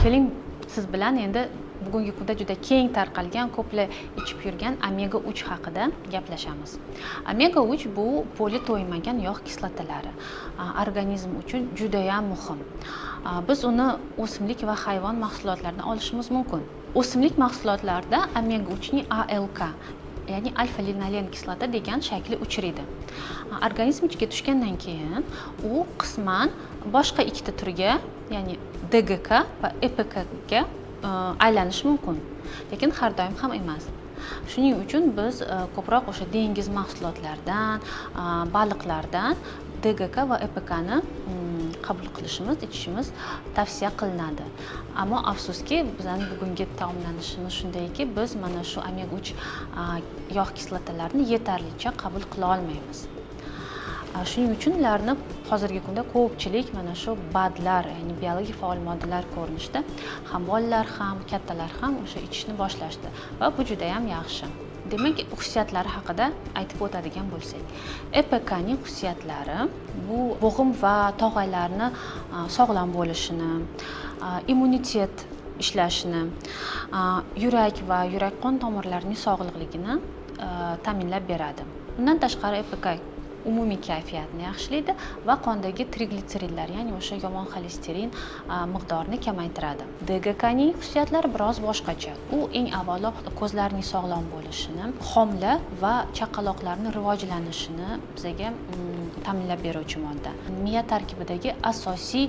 Keling, siz bilan endi bugungi kunda juda keng tarqalgan, ko'plar ichib yurgan omega 3 haqida gaplashamiz. Omega 3 bu poli to'yinmagan yog' kislotalari, organizm uchun judayam muhim. Biz uni o'simlik va hayvon mahsulotlaridan olishimiz mumkin. O'simlik mahsulotlarida omega 3ning ALK, ya'ni alfa linolen kislota degan shakli uchraydi. Organizm ichiga tushgandan keyin u qisman boshqa ikkita turga, ya'ni DGK va EPKga aylanishi mumkin, lekin har doim ham emas. Shuning uchun biz ko'proq o'sha dengiz mahsulotlaridan, baliqlardan DGK va EPKni qabul qilishimiz, ichishimiz tavsiya qilinadi. Ammo afsuski, bizani bugungi taomlanishimiz shundayki, biz mana shu omega 3 yog' kislotalarini yetarlicha qabul qila olmaymiz. Shuning uchun ularni hozirgi kunda ko'pchilik mana shu БАД lar, ya'ni biologik faol moddalar ko'rinishida ham bolalar, ham kattalar ham o'sha ichishni boshlashdi va bu judayam yaxshi. Demak, xususiyatlari haqida aytib o'tadigan bo'lsak, EPKning xususiyatlari bu bo'g'im va tog'aylarni sog'lom bo'lishini, immunitet ishlashini, yurak va yurak qon tomirlarining sog'lig'ligini ta'minlab beradi. Bundan tashqari, EPK umumiy kayfiyatni yaxshilaydi va qondagi triglitseridlar, ya'ni o'sha yomon xolesterin miqdorini kamaytiradi. DGKning xususiyatlari biroz boshqacha. U eng avvalo ko'zlarning sog'lom bo'lishini, homila va chaqaloqlarni rivojlanishini bizaga ta'minlab beruvchi modda. Miya tarkibidagi asosiy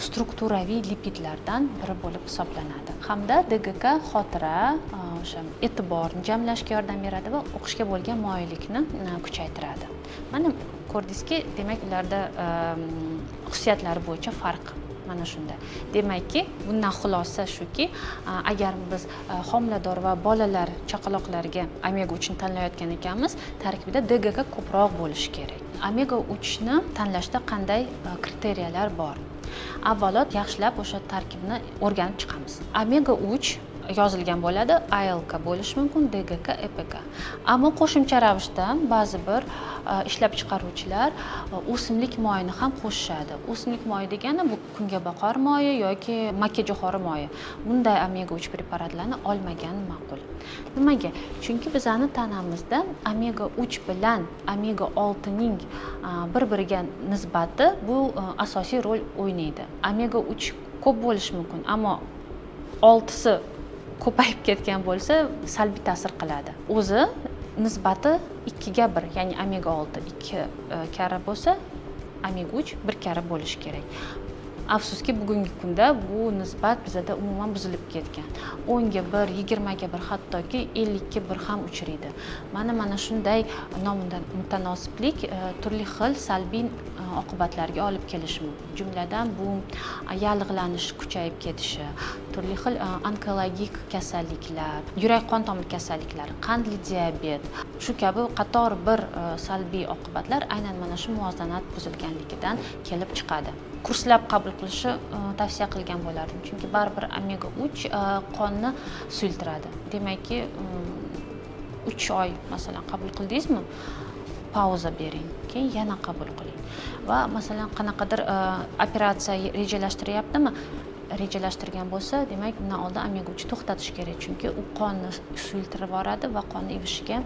strukturaviy lipidlardan biri bo'lib hisoblanadi. Hamda DGK xotira, o'sha e'tiborni jamlashga yordam beradi va o'qishga bo'lgan moyillikni kuchaytiradi. Mana, ko'rdingizki, demak, ularda xususiyatlari bo'yicha farq mana shunda. Demakki, bundan xulosa shuki, agar biz homilador va bolalar, chaqaloqlarga omega 3ni tanlayotgan ekanmiz, tarkibida DGK ko'proq bo'lishi kerak. Omega 3ni tanlashda qanday kriteriyalar bor? Avvalo yaxshilab o'sha tarkibni o'rganib chiqamiz. Omega 3 yozilgan bo'ladi, ALK bo'lishi mumkin, DGK, EPK. Ammo qo'shimcha ravishda ba'zi bir ishlab chiqaruvchilar o'simlik moyini ham qo'shishadi. O'simlik moyi degani bu kungaboqar moyi yoki makkajo'xori moyi. Bunday omega 3 preparatlarni olmagan ma'qul. Nimaga? Chunki bizani tanamizda omega 3 bilan omega 6ning bir biriga nisbati bu asosiy rol o'ynaydi. Omega 3 ko'p bo'lishi mumkin, ammo oltisi ko'payib ketgan bo'lsa, salbiy ta'sir qiladi. O'zi nisbati 2:1, ya'ni omega 6 ikki karra bo'lsa, omega 3 bir karra bo'lishi kerak. Afsuski, bugungi kunda bu nisbat bizada umuman buzilib ketgan. 10:1, 20:1, hattoki 50:1 ham uchraydi. Mana shunday nomutanosiblik turli xil salbiy oqibatlarga olib kelishi mumkin. Jumladan, bu yallig'lanish kuchayib ketishi, turli xil onkologik kasalliklar, yurak qon tomir kasalliklari, qandli diabet, shu kabi qator bir salbiy oqibatlar aynan mana shu muvozanat buzilganligidan kelib chiqadi. Kurslab qabul qilishni tavsiya qilgan bo'lardim, chunki baribir omega 3 qonni suyultiradi. Demakki, 3 oy, masalan, qabul qildingizmi, pauza bering, keyin yana qabul qiling. Va, masalan, qanaqadir operatsiya rejalashtiryaptimi, rejalashtirgan bo'lsa, demak, undan oldin omega 3 to'xtatish kerak, chunki u qonni suyultirib yuboradi va qonni ivishiga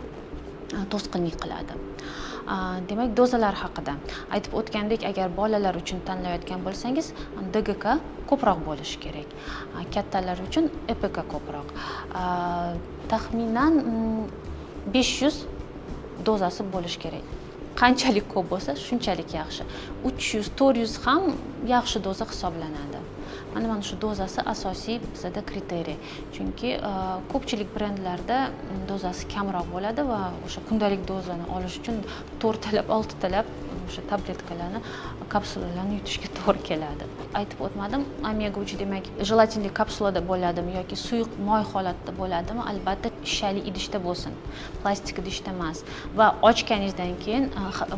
to'sqinlik qiladi. Demak, dozalar haqida aytib o'tgandek, agar bolalar uchun tanlayotgan bo'lsangiz, DGK ko'proq bo'lishi kerak, kattalar uchun EPK ko'proq. Taxminan 500 dozasi bo'lishi kerak. Qanchalik ko'p bo'lsa, shunchalik yaxshi. 300, 400 ham yaxshi doza hisoblanadi. Mana shu dozasi asosiy bizada kriteriy, chunki ko'pchilik brendlarda dozasi kamroq bo'ladi va o'sha kundalik dozani olish uchun to'rttalab, oltitalab o'sha tabletkalarni, kapsulalarni yutishga to'g'ri keladi. Aytib o'tmadim, omega 3, demak, jelatinli kapsulada bo'ladimi yoki suyuq moy holatida bo'ladimi, albatta shishali idishda bo'lsin, plastik idishda emas va ochganingizdan keyin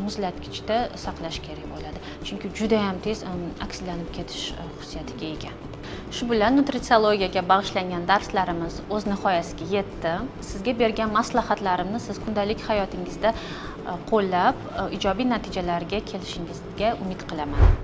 muzlatgichda saqlash kerak bo'ladi, chunki judayam tez oksidlanib ketish xususiyatiga ega. Shu bilan nutritsiologiyaga bag'ishlangan darslarimiz o'z nihoyasiga yetdi. Sizga bergan maslahatlarimni siz kundalik hayotingizda qo'llab, ijobiy natijalarga kelishingizga umid qilaman.